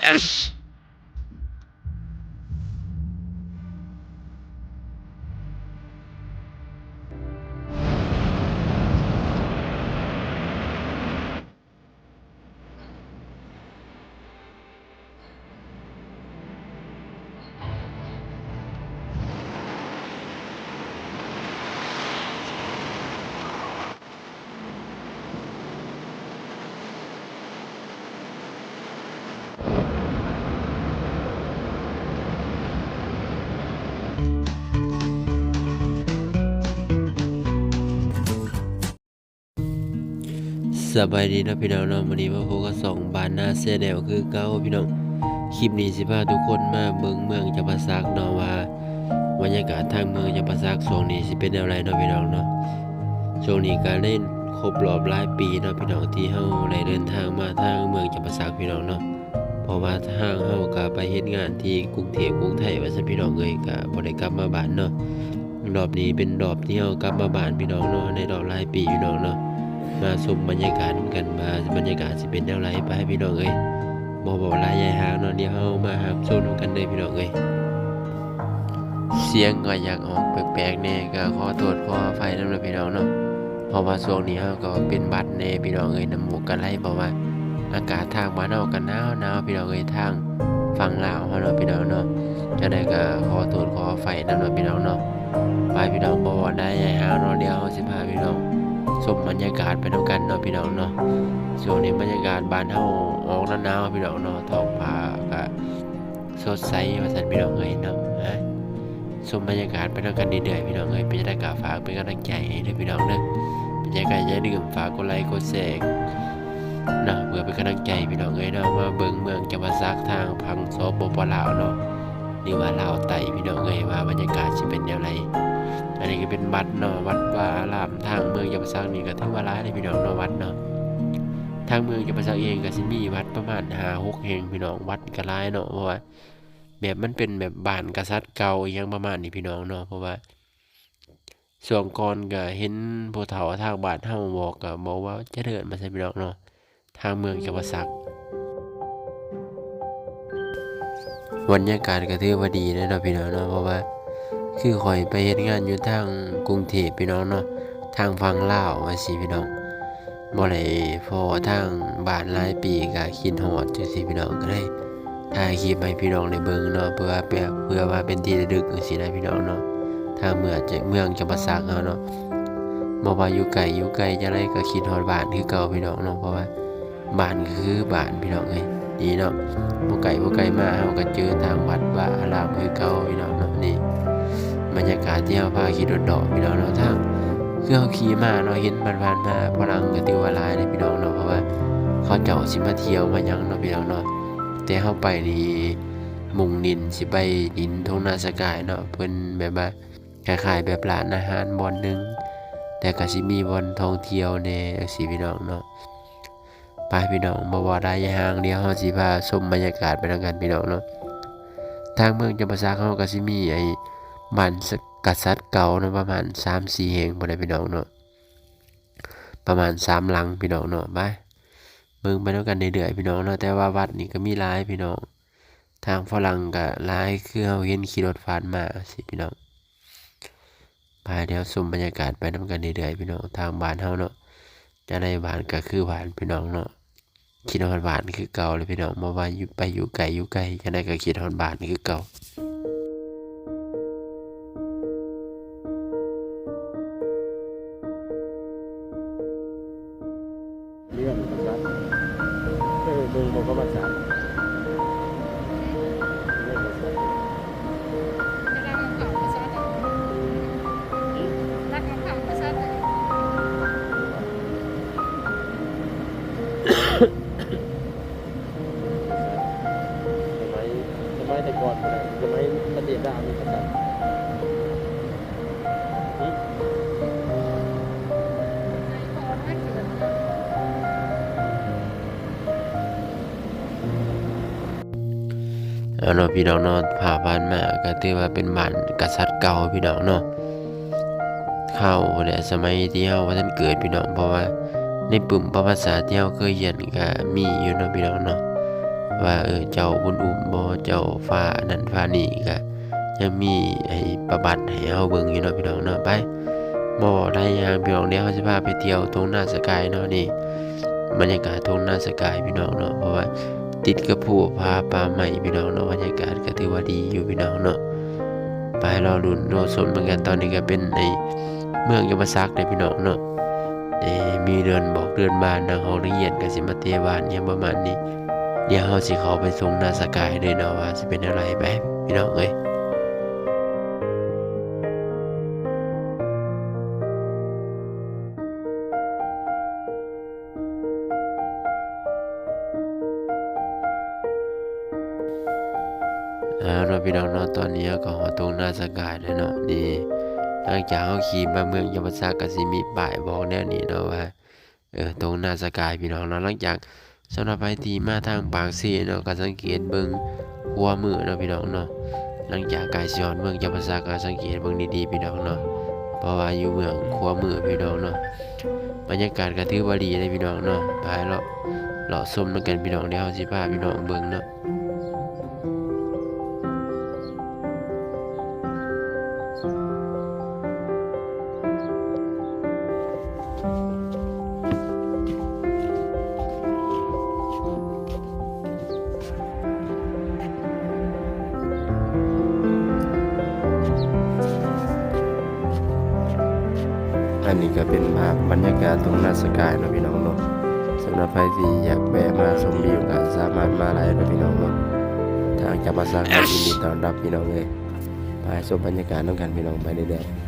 Yes. ສະບາຍດີເນາະພີ່ນ້ອງເນາະ, ມື້ນີ້ມາພົບກັບຊ່ອງບ້ານນາແຊນແນວຄືເກົ່າພີ່ນ້ອງ. ຄລິບນີ້ຊິພາທຸກຄົນມາເບິ່ງເມືອງຈຳປາສັກເນາະ ວ່າບັນຍາກາດທາງເມືອງຈຳປາສັກຊ່ວງນີ້ຊິເປັນແນວໃດເນາະພີ່ນ້ອງເນາະ. ຊ່ວງນີ້ກະໄດ້ຄົບຮອບຫຼາຍປີເນາະພີ່ນ້ອງ ທີ່ເຮົາໄດ້ເດີນທາງມາທາງເມືອງຈຳປາສັກພີ່ນ້ອງເນາະ. ເພາະວ່າທາງເຮົາກະໄປເຮັດງານທີ່ກຸງເທບກຸງໄທວ່າຊັ້ນພີ່ນ້ອງເອີຍ, ກະບໍ່ໄດ້ກັບມາບ້ານເນາະ. ຮອບນີ້ເປັນຮອບທີ່ເຮົາກັບມາບ້ານພີ່ນ້ອງເນາະ ໃນຮອບຫຼາຍປີພີ່ນ້ອງເນາະ. ມາຊົມບັນຍາກາດນຳກັນວ່າບັນຍາກາດຊິເປັນແນວໃດ ໄປພີ່ນ້ອງເອີຍ. ບໍ່ເວົ້າຫຼາຍຢາຍຫາງເນາະ, ດຽວເຮົາມາຮັບຊົມນຳກັນເດີພີ່ນ້ອງເອີຍ. ສຽງກໍຢາກອອກແປກໆແດ່ ກໍຂໍໂທດຂໍອະໄພນຳເດີພີ່ນ້ອງເນາະ. ເພາະວ່າຊ່ວງນີ້ເຮົາກໍເປັນຫວັດແດ່ພີ່ນ້ອງເອີຍ, ນ້ຳມູກກໍໄຫຼ ເພາະວ່າອາກາດທາງບ້ານເຮົາກໍໜາວໆພີ່ນ້ອງເອີຍ, ທາງຝັ່ງລາວເຮົາເນາະພີ່ນ້ອງເນາະ. ຈັ່ງໃດກໍຂໍໂທດຂໍອະໄພນຳເນາະພີ່ນ້ອງເນາະ. ໄປພີ່ນ້ອງ ບໍ່ເວົ້າຫຼາຍຢາຍຫາງເນາະ, ດຽວເຮົາຊິພາພີ່ນ້ອງຊົມບັນຍາກາດໄປນຳກັນເນາະພີ່ນ້ອງເນາະ. ຊ່ວງນີ້ບັນຍາກາດບ້ານເຮົາອອກໜາວໆພີ່ນ້ອງເນາະ, ທ້ອງຟ້າກໍ ສົດໃສວ່າຊັ້ນພີ່ນ້ອງເອີຍເນາະ. ມາຊົມບັນຍາກາດໄປນຳກັນເລື້ອຍໆພີ່ນ້ອງເອີຍ. ເປັນຈັ່ງໃດກໍຝາກເປັນກຳລັງໃຈໃຫ້ເດີພີ່ນ້ອງເດີ. ເປັນຈັ່ງໃດກໍຢ່າລືມຝາກກົດໄລກົດແຊເນາະ ເພື່ອເປັນກຳລັງໃຈພີ່ນ້ອງເອີຍເນາະ. ມາເບິ່ງເມືອງຈຳປາສັກທາງຝັ່ງ ສປປ ລາວເນາະ ຫຼືວ່າລາວໃຕ້ພີ່ນ້ອງເອີຍ ວ່າບັນຍາກາດຊິເປັນແນວໃດ. ອັນນີ້ກໍເປັນວັດເນາະ, ວັດວາອາລາມທາງເມືອງຈຳປາສັກນີ້ກໍຖືວ່າຫຼາຍເດ້ພີ່ນ້ອງເນາະ, ວັດເນາະ. ທາງເມືອງຈຳປາສັກເອງກໍຊິມີວັດປະມານຫ້າຫົກແຫ່ງພີ່ນ້ອງ, ວັດກໍຫຼາຍເນາະ ເພາະວ່າ ແບບມັນເປັນແບບບ້ານກະສັດເກົ່າອີ່ຫຍັງປະມານນີ້ພີ່ນ້ອງເນາະ. ເພາະວ່າຊ່ວງກ່ອນກະເຫັນຜູ້ເຖົ້າທາງບ້ານເຮົາບອກ ກະບອກວ່າຈະເລີນມາຊັ້ນພີ່ນ້ອງເນາະ, ທາງເມືອງຈຳປາສັກ. ບັນຍາກາດກະຖືວ່າດີແລ້ວເນາະພີ່ນ້ອງເນາະ, ເພາະວ່າຄືຂ້ອຍໄປເຮັດງານຢູ່ທາງກຸງເທບພີ່ນ້ອງເນາະ, ທາງຝັ່ງລາວວ່າຊີ້ພີ່ນ້ອງ. ບໍ່ໄດ້ພໍ້ທາງບ້ານຫຼາຍປີ ກະຄິດຮອດຈັ່ງຊີ້ພີ່ນ້ອງ, ກະເລີຍຖ່າຍຄລິບໃຫ້ພີ່ນ້ອງໄດ້ເບິ່ງເນາະ ເພື່ອ ເພື່ອວ່າເປັນທີ່ລະລຶກຈັ່ງຊີ້ນະພີ່ນ້ອງເນາະ. ທາງເມືອງຈະ ເມືອງຈຳປາສັກເຮົາເນາະ, ບໍ່ວ່າຢູ່ໃກ້ຢູ່ໄກຈັ່ງໃດກະຄິດຮອດບ້ານຄືເກົ່າພີ່ນ້ອງເນາະ, ເພາະວ່າບ້ານກະຄືບ້ານພີ່ນ້ອງເອີຍ. ນີ້ເນາະ ບໍ່ໄກບໍ່ໄກມາເຮົາກະເຈີທາງວັດວາອາລາມຄືເກົ່າພີ່ນ້ອງເນາະ. ນີ້ບັນຍາກາດທີ່ເຮົາພາຂີ່ລົດເລາະພີ່ນ້ອງເນາະ, ທາງ ຄືເຮົາຂີ່ມາເນາະ ເຫັນຜ່ານໆມາ ຝຣັ່ງກໍຖືວ່າຫຼາຍເດ້ພີ່ນ້ອງເນາະ, ເພາະວ່າເຂົາເຈົ້າຊິມາທ່ຽວມາຫຍັງເນາະພີ່ນ້ອງເນາະ. ແຕ່ເຮົາໄປນີ້ມຸ່ງເນັ້ນຊິໄປດິນທົ່ງນາສະກາຍເນາະ, ເພິ່ນແບບວ່າຄ້າຍໆແບບຮ້ານອາຫານບ່ອນໜຶ່ງ, ແຕ່ກໍຊິມີບ່ອນທ່ອງທ່ຽວແດ່ຈັ່ງຊີ້ພີ່ນ້ອງເນາະ. ໄປພີ່ນ້ອງ ບໍ່ເວົ້າຫຼາຍຍາຍຫາງ, ດຽວເຮົາຊິພາຊົມບັນຍາກາດໄປນຳກັນພີ່ນ້ອງເນາະ. ທາງເມືອງຈຳປາສັກເຮົາກໍຊິມີໄອ້ບ້ານ ກະສັດເກົ່າເນາະ ປະມານສາມສີ່ແຫ່ງພຸ້ນແຫຼະພີ່ນ້ອງເນາະ, ປະມານສາມຫຼັງພີ່ນ້ອງເນາະ. ໄປເບິ່ງໄປນຳກັນເລື້ອຍໆພີ່ນ້ອງເນາະ. ແຕ່ວ່າວັດນີ້ກໍມີຫຼາຍພີ່ນ້ອງ, ທາງຝຣັ່ງກໍຫຼາຍ ຄືເຮົາເຫັນຂີ່ລົດຜ່ານມາຊີ້ພີ່ນ້ອງ. ໄປ ດຽວຊົມບັນຍາກາດໄປນຳກັນເລື້ອຍໆພີ່ນ້ອງ. ທາງບ້ານເຮົາເນາະ ຈະໄດ້ບ້ານກໍຄືບ້ານພີ່ນ້ອງເນາະ. ຄິດຮອດບ້ານຄືເກົ່າເລີຍພີ່ນ້ອງ, ບໍ່ວ່າຢູ່ ໄປຢູ່ໄກຢູ່ໄກ ຈັ່ງໃດກໍຄິດຮອດບ້ານຄືເກົ່າ. ເລື່ອງກະສັດ ເອີ ເບິ່ງບໍ່ກະວ່າສັດ ເລື່ອງກະສັດ. ສະໄໝ ສະໄໝແຕ່ກ່ອນພຸ້ນແຫຼະ ສະໄໝປະເທດລາວມີກະສັດ. ເອົາເນາະພີ່ນ້ອງເນາະ, ພາຜ່ານມາກໍຖືວ່າເປັນບ້ານກະສັດເກົ່າພີ່ນ້ອງເນາະ, ຄາວພຸ້ນແຫຼະ ສະໄໝທີ່ເຮົາບໍ່ທັນເກີດພີ່ນ້ອງ. ເພາະວ່າໃນປຶ້ມປະຫວັດສາດທີ່ເຮົາເຄີຍຮຽນກໍມີຢູ່ເນາະພີ່ນ້ອງເນາະ, ເອີ ວ່າ ເອີ ເຈົ້າບຸນອຸ້ມບໍ ເຈົ້າຟ້ານັ້ນຟ້ານີ້ ກະຍັງມີໄອ້ປະຫວັດໃຫ້ເຮົາເບິ່ງຢູ່ເນາະພີ່ນ້ອງເນາະ. ໄປ ບໍ່ໄດ້ຫຍັງພີ່ນ້ອງ ດຽວເຮົາຊິພາໄປທ່ຽວທົ່ງນາສະກາຍເນາະ. ນີ້ບັນຍາກາດທົ່ງນາສະກາຍພີ່ນ້ອງເນາະ ເພາະວ່າຕິດກັບພູຜາປ່າໄມ້ພີ່ນ້ອງເນາະ. ບັນຍາກາດກະຖືວ່າດີຢູ່ພີ່ນ້ອງເນາະ. ໄປ ລໍລຸ້ນລໍຊົມນຳກັນ. ຕອນນີ້ກະເປັນໃນເມືອງຈຳປາສັກເດ້ພີ່ນ້ອງເນາະ. ເອີ ມີເດືອນບອກເດືອນບານ ທາງຫ້ອງນັກຮຽນກະຊິມາເຕະບານຫຍັງປະມານນີ້. ດຽວເຮົາຊິເຂົ້າໄປທົ່ງນາສະກາຍເລີຍເນາະ ວ່າຊິເປັນແນວໃດ. ໄປ ພີ່ນ້ອງເອີຍ. ເອົາເນາະພີ່ນ້ອງເນາະ ຕອນນີ້ເຮົາກະຮອດທົ່ງນາສະກາຍແລ້ວເນາະ. ນີ້ ຫຼັງຈາກເຮົາຂີ່ມາເມືອງຈຳປາສັກ ກະຊິມີປ້າຍບອກແນວນີ້ເນາະວ່າ ເອີ ທົ່ງນາສະກາຍພີ່ນ້ອງເນາະ. ຫຼັງຈາກ ສຳລັບໃຜທີ່ມາທາງປາກເຊເນາະ ກະສັງເກດເບິ່ງຂວາມືເນາະພີ່ນ້ອງເນາະ. ຫຼັງຈາກໃກ້ຊິຮອດເມືອງຈຳປາສັກ ກະສັງເກດເບິ່ງດີໆພີ່ນ້ອງເນາະ ເພາະວ່າຢູ່ເບື້ອງຂວາມືພີ່ນ້ອງເນາະ. ບັນຍາກາດກະຖືວ່າດີເດ້ພີ່ນ້ອງເນາະ. ໄປເລາະ ເລາະຊົມນຳກັນພີ່ນ້ອງ ດຽວເຮົາຊິພາພີ່ນ້ອງເບິ່ງເນາະ. ອັນນີ້ກະເປັນພາບບັນຍາກາດທົ່ງນາສະກາຍເນາະພີ່ນ້ອງເນາະ. ສຳລັບໃຜທີ່ຢາກແວະມາຊົມວິວ ກະສາມາດມາໄດ້ເນາະພີ່ນ້ອງເນາະ. ທາງຈຳປາສັກເຮົາຍິນດີຕ້ອນຮັບພີ່ນ້ອງເອີຍ. ໄປຊົມບັນຍາກາດນຳກັນພີ່ນ້ອງ ໄປເລື້ອຍໆ.